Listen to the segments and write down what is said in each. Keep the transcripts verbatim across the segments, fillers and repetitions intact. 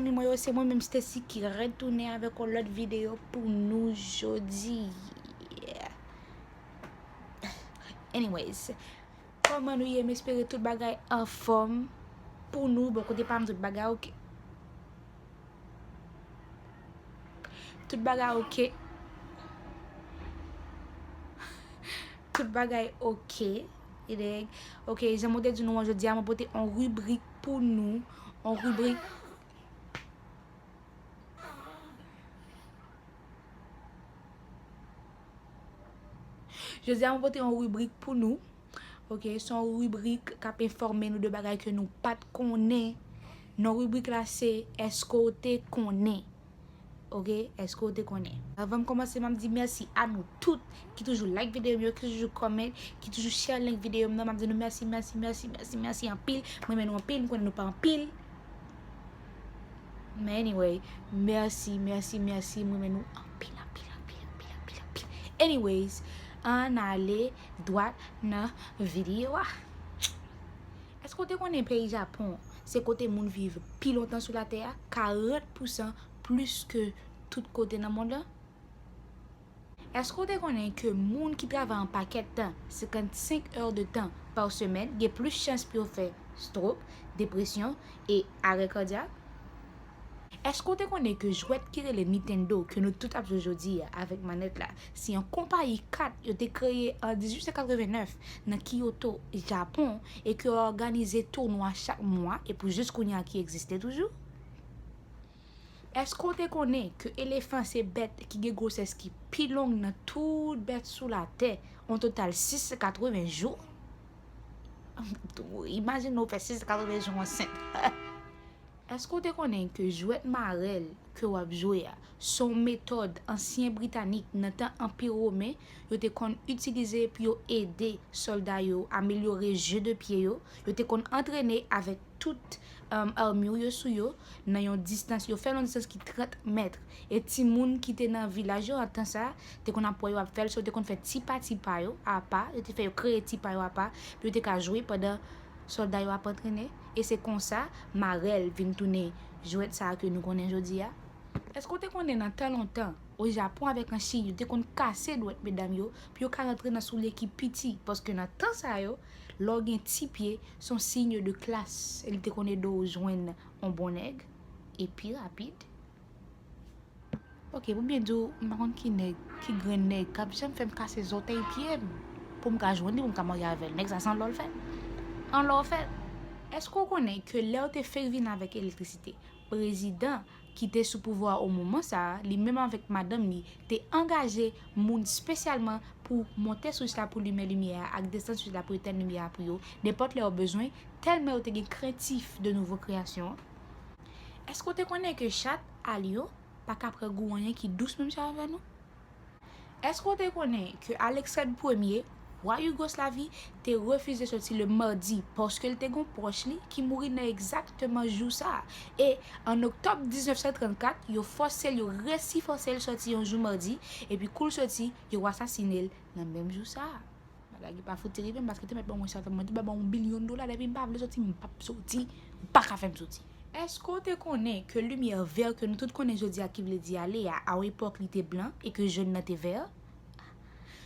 Mwen yo, se mwen menm Stacy ki retounen avèk yon lòt videyo pou nou jodi. Anyways, kòman nou ye? M espere tout bagay anfòm pou nou. Bò kote pa m, tout bagay oke. Tout bagay oke. Tout bagay oke. Oke, jan mwen te di nou an, jodi a mwen pote yon ribrik pou nou. Yon ribrik. Jodi a mwen pote yon ribrik pou nou. Oke, se yon ribrik k ap enfòme nou de bagay ke nou pa t konnen. Non ribrik la se, èske w te konnen? Oke, èske w te konnen? Anvan m kòmanse, m ap di mèsi a nou tout ki toujou like videyo m yo, ki toujou comment, ki toujou share link videyo m nan. M ap di nou mèsi, mèsi, mèsi, mèsi, mèsi anpil. M renmen nou anpil, m konnen nou pa anpil. Men anyway, mèsi, mèsi, mèsi. M renmen nou anpil, anpil, anpil, anpil, anpil, anpil. Anyways, ann ale dwat nan videyo a. Èske w te konnen peyi Japon se kote moun viv pi lontan sou latè a? Karant pousan plis ke tout kote nan mond lan? Èske w te konnen ke moun ki travay yon pakèt tan, senkannsenk è de tan pa semèn, gen plis chans pou yo fè stroke, depresyon e arè kadyak? Èske w te konnen ke jwèt ki rele Nintendo, ke nou tout ap jwe jodi a avèk manèt la, se yon konpayi kat yo te kreye an dizuit san katrevennnèf nan Kyoto, Japon, e ke yo òganize tounwa chak mwa e pou jis kounye a ki egziste toujou? Èske w te konnen ke elefan se bèt ki gen gwosès ki pi long nan tout bèt sou latè, yon total sis san katreven jou? Imajine w fè sis san katreven jou ansent. Èske w te konnen ke jwèt marèl ke w ap jwe a, se yon metòd ansyen Britanik nan tan Anpi Women yo te konn itilize pou yo ede sòlda yo amelyore je de pye yo? Yo te konn antrene avèk tout, um, armure yo sou yo nan yon distans, yo fè l yon distans ki trant mèt. E timoun ki te nan vilaj yo nan tan sa a te konn ap wè yo ap fè l, so yo te konn fè ti pati pa yo apa, yo te fè yo kreye ti pa yo apa, pou yo te ka jwe pandan sòlda yo ap antrene. E se konsa marèl vin tounen jwèt sa a ke nou konnen jodi a. Èske w te konnen nan tan lontan, o Japon avèk an Chin, yo te konn kase dwèt medam yo pou yo ka rantre nan soulye ki piti? Paske nan tan sa yo, lè w gen ti pye, se yon siy de klas. E li te konn ede w jwenn yon bon nèg e pi rapid. Oke, pou byen di w, m pa konn ki nèg, ki grenn nèg k ap janm fè m kase zòtèy pye m pou m ka jwenn li, pou m ka marye avè l. Nèg sa se anlè w l fèt. Anlè w fèt. Èske w konnen ke lè yo te fèk vin avèk elektrisite, prezidan ki te sou pouvwa a o moman sa a, li menm avèk madanm li, te angaje moun espesyalman pou monte swich la pou limen limyè a ak desann swich la pou etèn limyè a pou yo, nenpòt lè yo bezwen, tèlman yo te gen krentif de nouvo kreyasyon an? Èske w te konnen ke chat a lyon pa ka pran gou anyen ki dous menm jan avè nou? Èske w te konnen ke Aleksand Premye, wa Yougoslavie, te refize soti le madi paske l te gen yon pwòch li ki mouri nan egzakteman jou sa a? E an oktòb diznèf san trannkat, yo fòse l, yo resi fòse l soti yon jou madi, epi kou l soti, yo asasine l nan menm jou sa a. Bagay ki pa fouti rive m, paske te mèt ban mwen sa, mwen te ba ban yon bilyon dola, depi m pa vle soti, m p ap soti, ou pa ka fè m soti. Èske w te konnen ke limyè vè ke nou tout konnen jodi a ki vle di ale a, a yon epòk li te blan e ke jòn nan te vè?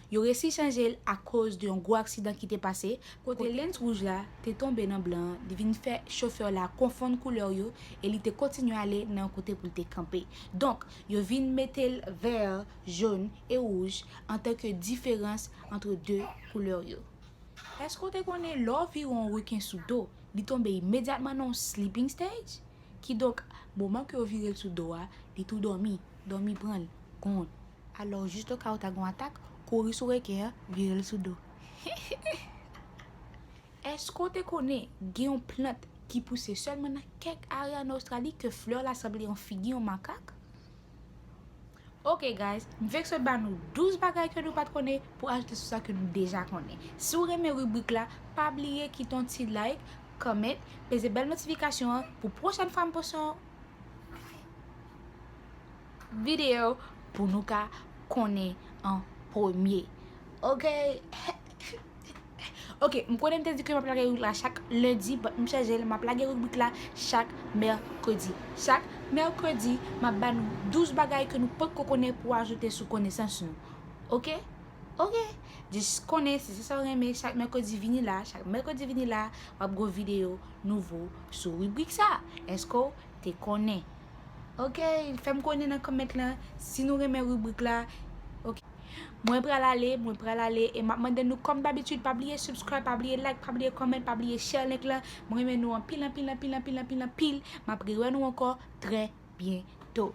Yo resi chanje l akoz de yon gwo aksidan ki te pase, kote lens wouj la te tonbe nan blan an, li vin fè chofè la konfonn koulè yo e li te kontinye ale nan yon kote pou l te kanpe. Donk, yo vin mete l vè, jòn e wouj antanke diferans ant de koulè yo. Èske w te konnen lè w vire yon reken sou do, li tonbe imedyatman nan yon sleeping stage? Kidonk, moman ke w vire l sou do a, li tou dòmi, dòmi pran l, gonn. Alò, jis oka w ta gen yon atak, kouri sou reken an, vire l sou do. Èske w te konnen gen yon plant ki pouse sèlman nan kèk are ann Ostrali ke flè la sanble yon figi yon makak? Ok guys, m fèk sot ba nou douz bagay ke nou pa t konnen pou ajoute sou sa ke nou deja konnen. Si w renmen ribrik la, pa bliye kite yon ti like, comment, peze bèl notifikasyon an pou pwochèn fwa m poste yon videyo pou nou ka konnen an premye. Ok? Ok, m konnen m te di ke m ap lage ribrik la chak lendi, but m chanje l, m ap lage ribrik la chak mèkredi. Chak mèkredi, m ap ba nou douz bagay ke nou potko konnen pou ajoute sou konesans nou. Ok? Ok? Just konnen, si se sa w renmen, chak mèkredi vini la, chak mèkredi vini la, w ap gen videyo nouvo sou ribrik sa. Èske w te konnen? Ok, fè m konnen nan comment lan si nou renmen ribrik la. Ok. Mwen pral ale, mwen pral ale, e m ap mande nou kòm dabitid, pa bliye subscribe, pa bliye like, pa bliye comment, pa bliye share link lan. Mwen renmen nou anpil, anpil, anpil, anpil, anpil, anpil. M ap rewè nou ankò trè byento.